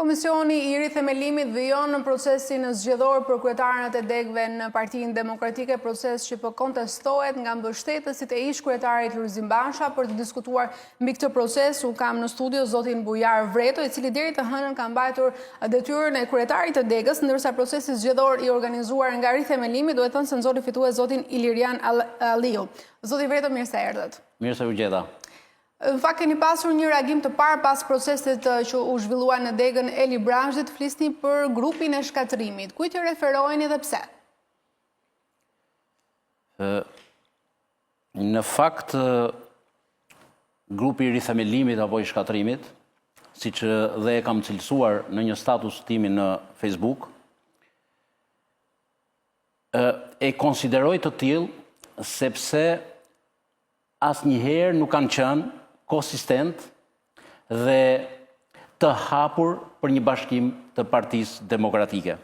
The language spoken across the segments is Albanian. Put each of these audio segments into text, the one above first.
Komisioni i Rithemelimit vijon në procesin zgjedhor për kryetarët e degëve në Partinë Demokratike, proces që po kontestohet nga mbështetësit e ish-kryetarit Lulzim Basha për të diskutuar mbi këtë proces. Unë kam në studio zotin Bujar Vreto, i cili deri të hënën ka mbajtur detyrën e kryetarit të degës, ndërsa procesi zgjedhor i organizuar nga Rithemelimi duhet thënë se nxori fitues zotin Ilirian Alliu. Zoti Vreto, mirë se erdhët. Mirë se ju gjeta. Në fakt keni pasur një reagim të parë pas procesit që u zhvillua në degën e Librazhdit, flisni për grupin e shkatërrimit. Kujt i referoheni dhe pse? Në fakt, grupi i rithemelimit apo i shkatërrimit, siç dhe e kam cilësuar në një status timin në Facebook, e konsideroj të tillë sepse asnjëherë nuk kanë qenë konsistent dhe të hapur për një bashkim të Partisë Demokratike.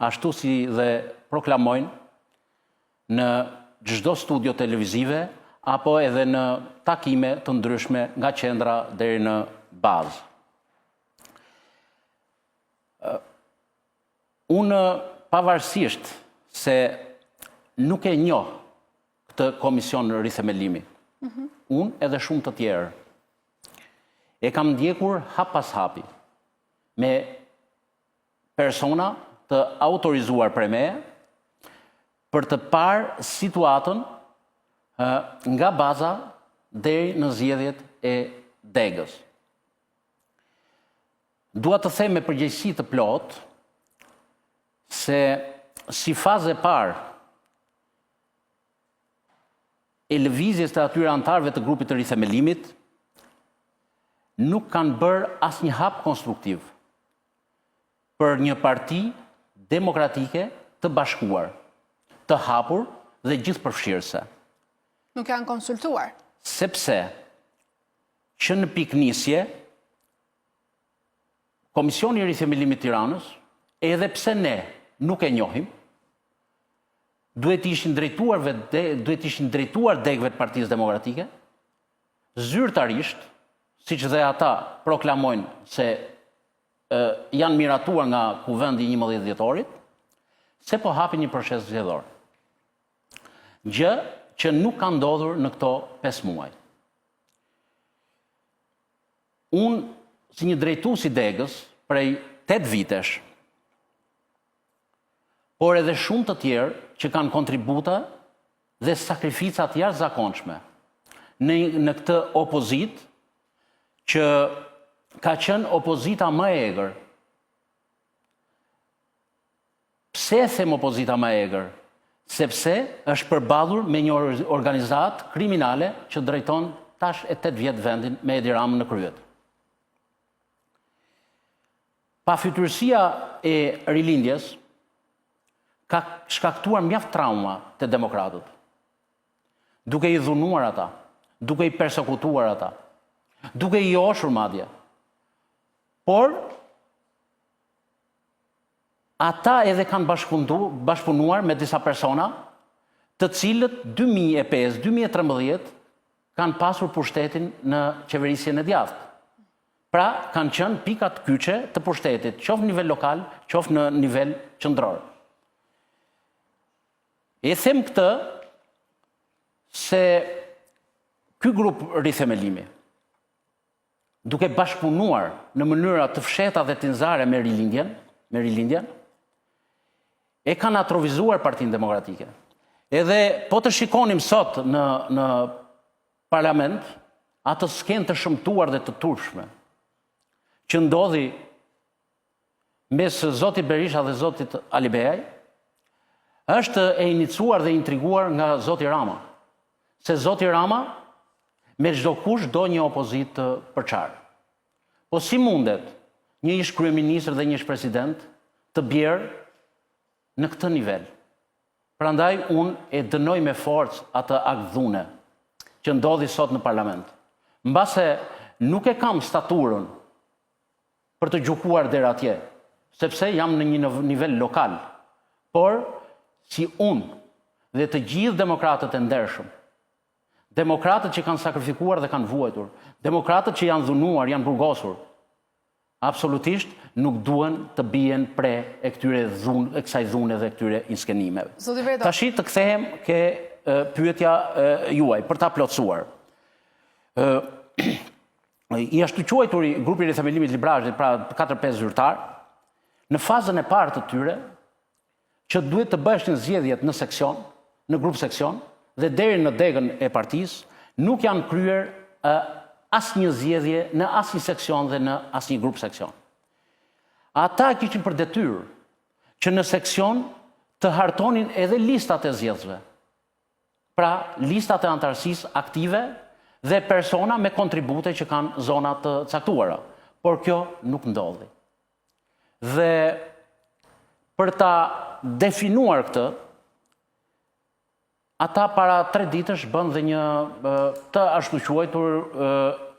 Ashtu si dhe proklamojnë në çdo studio televizive apo edhe në takime të ndryshme nga qendra deri në bazë. Unë pavarësisht se nuk e njoh këtë komision rithemelimi. Mhm. Unë edhe shumë të tjerë. E kam ndjekur hap pas hapi me persona të autorizuar prej meje për të parë situatën nga baza deri në zgjedhjet e degës. Dua të them me përgjegjësi të plotë se si fazë e parë e lëvizjes të atyre anëtarëve të grupit të rithemelimit nuk kanë bërë asnjë hap konstruktiv për një parti demokratike të bashkuar, të hapur dhe gjithëpërfshirëse. Nuk janë konsultuar. Sepse që në pikënisje Komisioni i Rithemelimit të Tiranës, edhe pse ne nuk e njohim, duhet të ishin drejtuar duhet të ishin drejtuar degëve të Partisë Demokratike, zyrtarisht, siç dhe ata proklamojnë se e, janë miratuar nga Kuvendi i 11 dhjetorit, se po hapin një proces zgjedhor. Gjë që nuk ka ndodhur në këto 5 muaj. Unë, si një drejtues i degës, prej 8 vitesh, por edhe shumë të tjerë që kanë kontributa dhe sakrifica të jashtëzakonshme në, në këtë opozitë që ka qenë opozita më e egër. Pse e them opozita më e egër? Sepse është përballur me një organizatë kriminale që drejton tash e 8 vjet vendin me Edi Ramën në krye. Pafytyrësia e rilindjes ka shkaktuar mjaft trauma te demokratët. Duke i dhunuar ata, duke i persekutuar ata, duke i joshur madje. Por Ata edhe kanë bashkëpunuar me disa persona, të cilët 2005, 2013 kanë pasur pushtetin në qeverisjen e djathtë. Pra, kanë qenë pikat kyçe të pushtetit, qoftë në nivel lokal, qoftë në nivel qendror. E them këtë se ky grup rithemelimi, duke bashkëpunuar në mënyra të fshehta dhe tinzare me rilindjen, me rilindjen, e kanë atrofizuar Partinë Demokratike. Edhe po të shikonim sot në në parlament atë skenë të shëmtuar dhe të turpshme që ndodhi mes zotit Berisha dhe zotit Alibeaj, është e inicuar dhe intriguar nga zoti Rama. Se zoti Rama me çdo kusht do një opozitë të përçarë. Po si mundet një ish kryeministër dhe një ish president të bjerë në këtë nivel? Prandaj unë e dënoj me forcë atë akt dhune që ndodhi sot në parlament. Mbase nuk e kam staturën për të gjykuar deri atje, sepse jam në një nivel lokal, por si unë dhe të gjithë demokratët e ndershëm, demokratët që kanë sakrifikuar dhe kanë vuajtur, demokratët që janë dhunuar, janë burgosur. Absolutisht nuk duhen të bien pre e këtyre dhun, e kësaj dhune dhe këtyre inskenimeve. Zoti Vreto. Tashi të kthehem ke pyetja juaj për ta plotësuar. Ë i ashtuquajturi grupi i rithemelimit të Librazhdit, pra 4-5 zyrtarë, në fazën e parë të tyre që duhet të bëheshin zgjedhjet në seksion, në grup seksion dhe deri në degën e partisë, nuk janë kryer asnjë zgjedhje në asnjë seksion dhe në asnjë grup seksion. Ata kishin për detyrë që në seksion të hartonin edhe listat e zgjedhësve. Pra, listat e anëtarësisë aktive dhe persona me kontribute që kanë zona të caktuara. Por kjo nuk ndodhi. Dhe për ta definuar këtë, ata para tre ditësh bënë dhe një të ashtuquajtur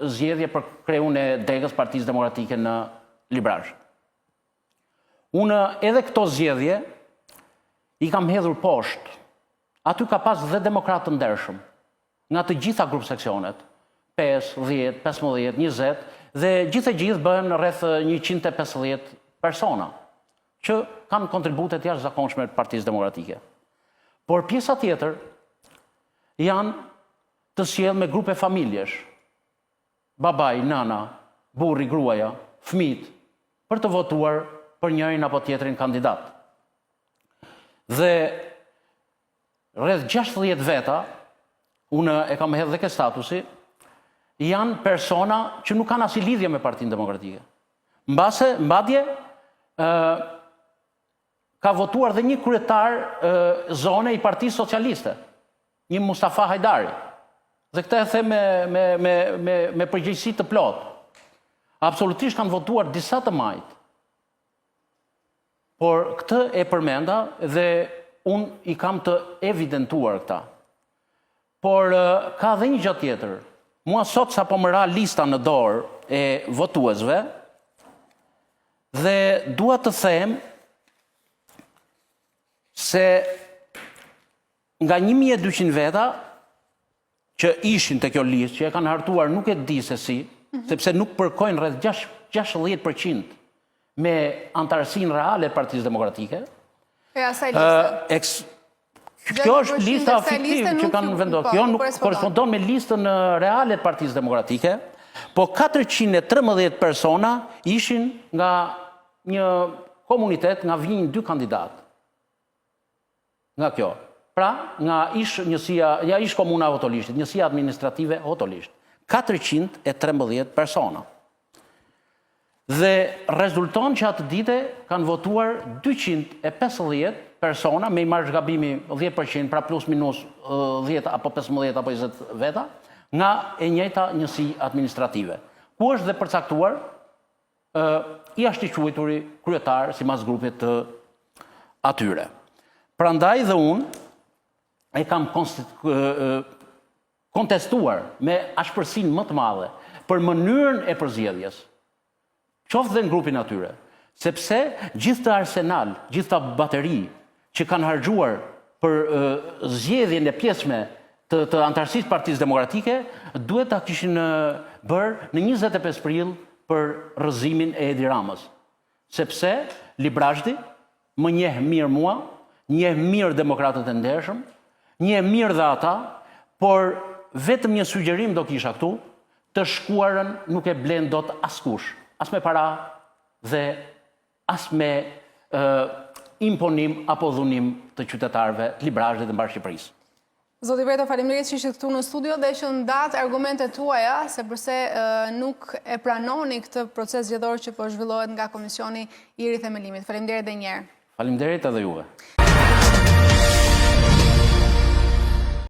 zgjedhje për kreun e degës Partisë Demokratike në Librazhd. Unë edhe këto zgjedhje i kam hedhur poshtë. Aty ka pas dhe demokratë të ndershëm. Nga të gjitha grupseksionet, 5, 10, 15, 20, dhe gjithë e gjithë bëhen rreth 150 persona, që kanë kontribute të jashtëzakonshme të Partisë Demokratike. Por pjesa tjetër janë të sjellë me grupe familjesh, babai, nëna, burri, gruaja, fëmijët, për të votuar për njërin apo tjetrin kandidat. Dhe Rreth 60 veta, unë e kam hedhë dhe ke statusi, janë persona që nuk kanë asnjë lidhje me Partinë Demokratike. Mbase, madje, ë ka votuar dhe një kryetar zone i Partisë Socialiste, një Mustafa Hajdari. Dhe këtë e them me me me me me përgjegjësi të plotë. Absolutisht kanë votuar disa të majtë. Por këtë e përmenda dhe unë i kam të evidentuar këta. Por ka dhe një gjë tjetër. Mua sot sapo më ra lista në dorë e votuesve dhe dua të them se nga 1200 veta që ishin te kjo listë, që e kanë hartuar nuk e di se si, mhm. sepse nuk përkojnë rreth 60% me anëtarësinë reale të Partisë Demokratike. E asaj liste. Kjo është lista fiktive që kanë vendosur. Po, kjo nuk korrespondon me listën reale të Partisë Demokratike, po 413 persona ishin nga një komunitet nga vinin dy kandidatë. Nga kjo. Pra, nga ish njësia, ja ish komuna e Hotolishtit, njësia administrative Hotolisht. 413 persona. Dhe rezulton që atë dite kanë votuar 250 persona, me një marzh gabimi 10%, pra plus minus 10 apo 15 apo 20 veta, nga e njëjta njësi administrative. Ku është dhe përcaktuar i ashtuquajturi kryetar sipas grupit të atyre. Prandaj dhe unë e kam kontestuar me ashpërsinë më të madhe për mënyrën e përzgjedhjes, qoftë dhe në grupin atyre, sepse gjithë këtë arsenal, gjithë këtë bateri që kanë harxhuar për zgjedhjen e pjesshme të, të anëtarësisë Partisë Demokratike, duhet ta kishin bërë në 25 prill për rrëzimin e Edi Ramës. Sepse Librazhdi më njeh mirë mua, njeh mirë demokratët e ndershëm, njeh mirë dhe ata, por vetëm një sugjerim do kisha këtu, të shkuarën nuk e blen dot askush, as me para dhe as me imponim apo dhunim të qytetarëve të Librazhdit dhe mbarë Shqipërisë. Zoti Vreto, faleminderit që ishit këtu në studio dhe që ndatë argumentet tuaja se përse nuk e pranoni këtë proces zgjedhor që po zhvillohet nga Komisioni i Rithemelimit. Faleminderit edhe një herë. Faleminderit edhe juve.